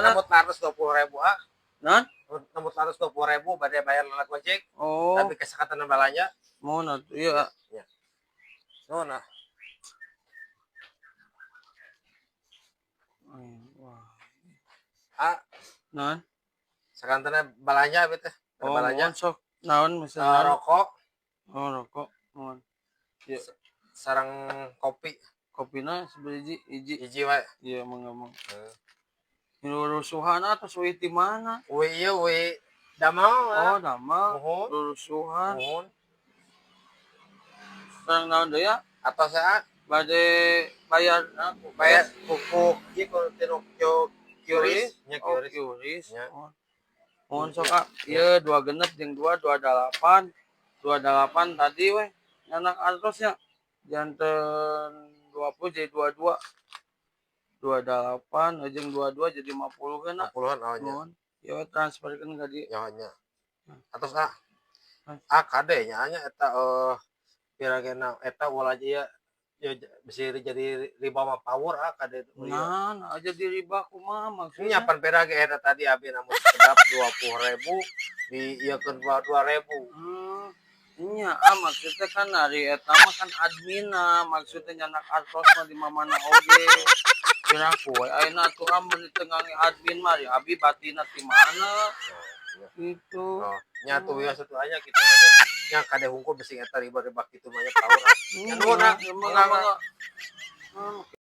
Nambut 120.000, ah. Naon? Nambut 120.000 bade bayar lewat Gojek. Oh. Tapi kesehatan balanja. Mohon atuh, iya. Ya. Nuhun, ah. Wah. Ah. Naon? Sakantena balanja abi teh. Oh, balanja. mohon sok. Naon misalnya? Rokok. Oh, rokok. Mohon. Ya. Sareng kopi. Kopina sabaraha hiji? Hiji wae. Iya, mangga mangga. Rusuhan atau suwi di mana? Uwi ieu, uwi damel. Oh, damel. Muhun. Rusuhan. Muhun. Sareng naon deui ya? Atau saya Bade bayar aku bayar kuku ieu ku tinu QRIS nya. Oh, QRIS. QRIS. Nya. Oh. Mohon sok, ah. Ieu dua genep jeung dua dua dalapan. Dua dalapan tadi weh. Nyanak artosnya. Janten 20 jadi 22. Dua dalapan jeung 22 jadi 50 kan. 50-an, oh nya. Mohon. Ya transferkeun ka dieu. Nya nya. Atos, ah. Ah, kade nya nya eta piragena eta ulah ieu ya bisa jadi riba mah power, ah, kade ieu. Nah, aja di riba kumaha maksudnya? Nya pan pira ge eta tadi abi namun sekedap 20.000 di ieukeun 22.000. Nya, ah, maksudnya kan ari eta mah kan adminna, maksudnya nyanak artos mah di mamana oge. Piraku we ayeuna atuh, ah, mun teu ngangge admin mah ari abi batina ti mana? Gitu. Oh, nya tuh wios atuh nya kitu nya. Nya kade hungkul bisi eta riba-riba kitu mah nya power, ah. Nya nuhun, ah. Mangga Mangga. Mangga.